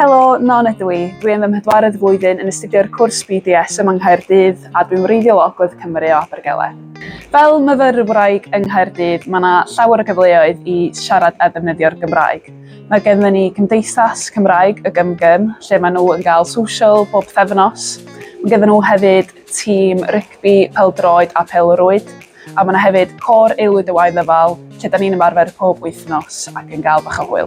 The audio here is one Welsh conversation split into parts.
Helo, Non ydw i. Dwi yn fy mhedwaredd flwyddyn yn astudio'r cwrs BDS yma yng Nghaerdydd a dwi'n wreiddiol o Ogledd Cymru o Abergele. Fel myfyrwraig yng Nghaerdydd, mae yna llawer o gyfleoedd i siarad a defnyddio'r Gymraeg. Mae gennym ni Cymdeithas Cymraeg y GymGym, lle maen nhw yn gael social bob pythefnos. Mae gennym nhw hefyd tîm rygbi, pêl-droed a phêl-rwyd. A mae yna hefyd Côr Aelwyd y Waun Ddyfal, lle da ni'n ymarfer pob wythnos ac yn gael bach o hwyl.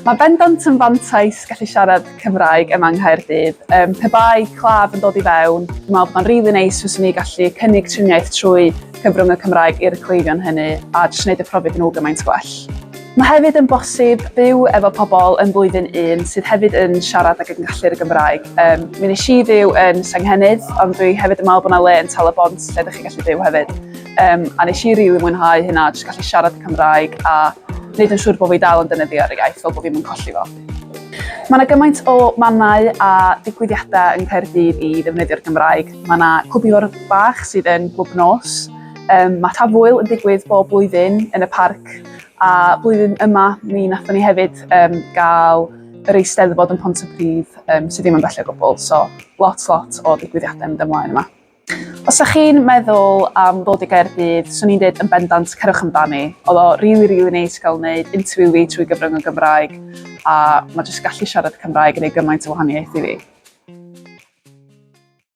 Mae bendant yn fantais gallu siarad Cymraeg yma yng Nghaerdydd. Pe bai claf yn dod i fewn, dwi'n meddwl bod o'n rili neis fyswn i gallu cynnig triniaeth trwy cyfrwng y Cymraeg i'r cleifion hynny a jyst wneud y profiad nhw gymaint gwell. Mae hefyd yn bosib byw efo pobl yn blwyddyn un sydd hefyd yn siarad ac yn gallu'r Gymraeg. Mi wnes i fyw yn Senghennydd, ond dwi hefyd yn meddwl bod yna le yn Tal-y-bont lle ydych chi'n gallu byw hefyd. A nes i rili mwynhau hynna, jyst gallu siarad y Cymraeg a wneud yn siŵr bod fi dal yn defnyddio'r iaith fel bod fi'm yn colli fo. Mae yna gymaint o mannau a digwyddiadau yng Nghaerdydd i ddefnyddio'r Gymraeg. Mae yna Clwb Ifor Bach sydd yn glwb nos. Mae Tafwyl yn digwydd bob blwyddyn yn y parc a blwyddyn yma mi nathon ni hefyd gael yr Eisteddfod yn Pontypridd sydd ddim yn bell o gwbl, so lot lot o ddigwyddiadau yn mynd ymlaen yma. Os ydych chi'n meddwl am ddod i Gaerdydd, swn i'n dweud yn bendant cerwch amdani. Oedd o rili, rili neis cael wneud interview fi trwy gyfrwng y Gymraeg a mae jyst gallu siarad Cymraeg yn ei gymaint o wahaniaeth i fi.